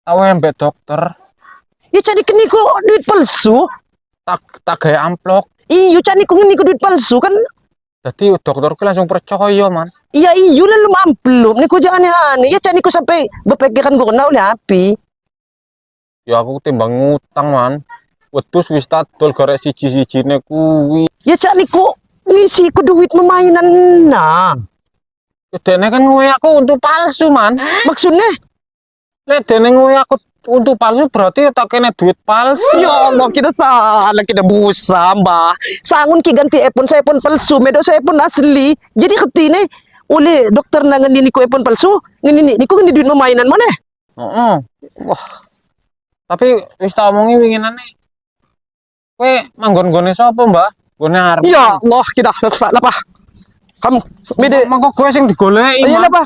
Tak wehi mbek dokter. Ya cak niku duit palsu. Tak tak gawe amplop. Iya, cak niku niku duit palsu kan. Jadi dokter ku langsung percaya, Man. Iya iya, lalu amplop niku jangan aneh-aneh. Ya cak niku sampai berpikiran gue kenal oleh api. Ya aku timbang ngutang, Man. Wedhus wis tak dol garek siji-sijine kuwi. Ya cak niku ngisi ku duit memainan nah. Ya dene kan ngewehi aku untu palsu, Man. Maksudnya? Lek dene ngewehi aku untu palsu, berarti ya tak kene duit palsu. Ya Allah, kita salah, kita busa, Mbah. Sangun ki ganti iPhone, saya pun palsu, medo saya pun asli. Jadi ketine oleh dokter nangan ini ku iPhone palsu, ngene niku ngene duit memainan mana? Heeh. Wah. Tapi wis tak omongi winginane. Kowe manggon gone sapa, Mbah? Gone arep. Ya Allah, kita salah, Pak. Kamu mede Mangko kowe sing digoleki. Iya Man. Lah, Pak.